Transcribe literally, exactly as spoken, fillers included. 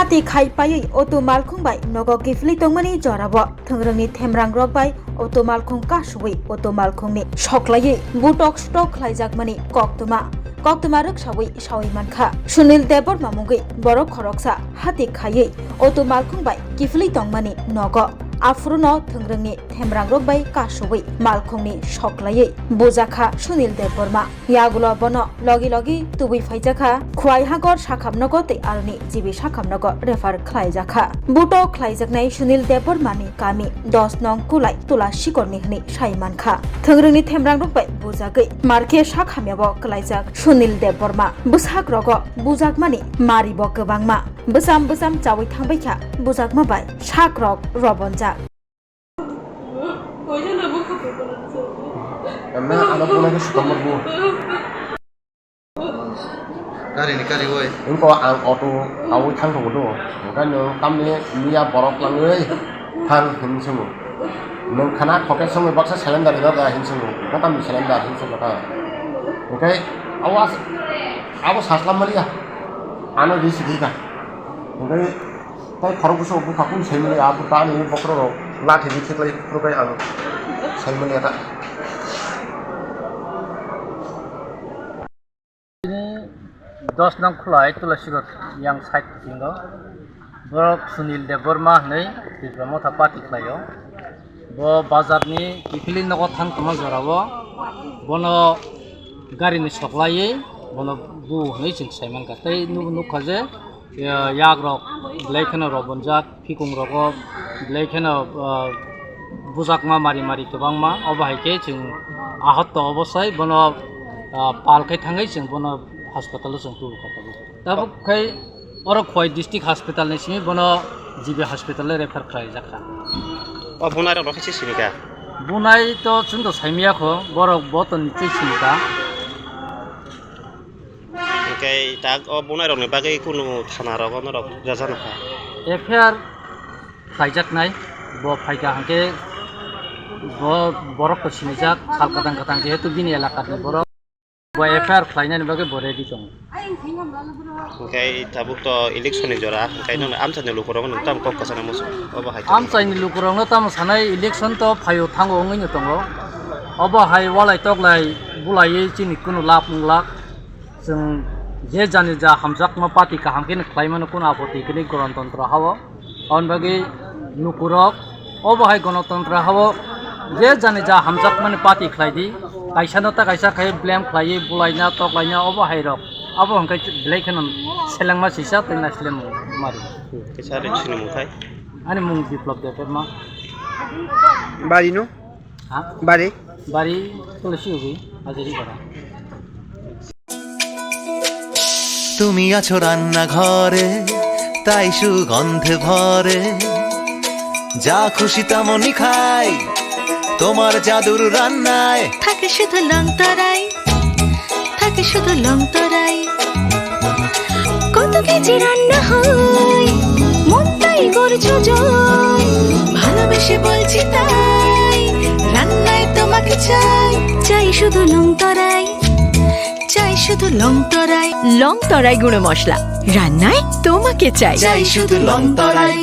Hati khai paiwi auto malkhung bai nogo kiphilwi tongmani jorao thwngrwngni themrangrok bai auto malkhung kasuwi auto malkhungni soklaiwi butok sutok khlaijakmani koktwma koktwma rwksawi sawi mankha. Sunil Debbarma mungwi borok khoroksa hati khaiwi auto malkhung bai kiphilwi tongmani nogo. Aphuruno thwngrwngni themrangrok bai kasuwi malkhungni soklaiwi bujakha Sunil Debbarma. Yagulo bono logi logi tubui phaijakha Khwai Hagor sakhamnogo tei aroni G B sakhamnogo refer khlaijakha. Butok khlaijaknai Sunil Debbarmani kami dos nong Kulai Tula Sikorni hwnwi sai mankha. Thwngrwngni themrangrok bai bujagwi markhe sakhamyabo kwlaijak Sunil Debbarma. Bwsakrogo bujakmani maribo kwbangma. Bwcham bwcham chawi thangbaikha bujakma bai sakrok robonjak. Emne ano puna ke sukamor bu. Kari ni kari woi. Engko ang auto awi thang tongo do. Engka nwng tamni miya borok langwi thang hin swngo. Nwng khana khoke songwi baksa cylinder ino da hin swngo. Engka tamni cylinder hin swngo ta. Engkai awas abo saslam maliya. Ano di sidi ka. Engkai Tai khorok bwswk bwkha kung saimani, a bwkha ani bokhorok rok lathi ni khiklai phuru kai ang saimani ata. Tini dos nong Khulai Tulasigor yang side bisingo borok Sunil Debbarma hinwi Tipra Motha party khlaio. Bo bazar ni kiphilwi nogo thang tongma jorao bono gari ni soklaiwi bono bu hinwi chwng saimankha. Tei nuk-, nukha je ya-, yak rok belai kheno robonjak, phikung rogo belai kheno, ah, bujakma mari mari kwbangma. Obo hai khe chwng ahot to obosai bono, ah, pal khai thangwi chwng bono hospital o chwng tubukha tabuk. Tabuk khai oro Khwai District Hospital ni simi bono G B Hospital o refer khlaijakha. O bunai rok no khe sini kha? Bunai to chwng to saimaya kho, borok bo to nichoi sini kha. Hwnkhe tak o bunai rokni bagwi kunu thana rogo norok rwjano kha? F I R khaijaknai, bo phaikha hwnkhe bo borok to sinijak, sal kwtang kwtang jehetu bini elakani borok, bo F I R khlainani bagwi bo ready tongo. Hwnkhe tabuk to election ni jora, hwnkhe nokni amchaini lukurok nwng tamo kok kwchangma muchung? Obo hai khe. Amchaini lukurokno tamo sanai, election to phaio thango wngwi no tongo, obo hai walai toklai bulaiwi chini kunu lab wnglak. Chwng je jani ja hamjakma party kaham khe khlai mano, kunu apoti khe gorontantro hao. Aboni bagwi lukurok obo hai gorontantro hao je jani ja hamjakmani party khlai di. Kaisa no ta kaisa khai blame khlaiwi bulaina toklaina obo hai rok. Abo hwnkhe belai kheno selengma sisa tei naisle mari. Kaisa ri sini mungthai. Ani mung Biplop Debbarma. Bari no? Ha? Bari? Bari Tulsi Ugi, Hajiri Bara. তুমি আছো রান্নাঘরে, তাই সুগন্ধে ভরে। যা খুশি তেমনই খাই, তোমার জাদুর রান্নায়। থাকে শুধু লং তরাই, থাকে শুধু লং তরাই। কত কেজি রান্না হয়, মনটাই করছো জয়। ভালোবেসে বলছি তাই, রান্নায় তোমাকে চাই। চাই শুধু লং তরাই, চাই শুধু লং তরাই। লং তরাই গুঁড়ো মশলা, রান্নায় তোমাকে চাই। চাই শুধু লং তরাই।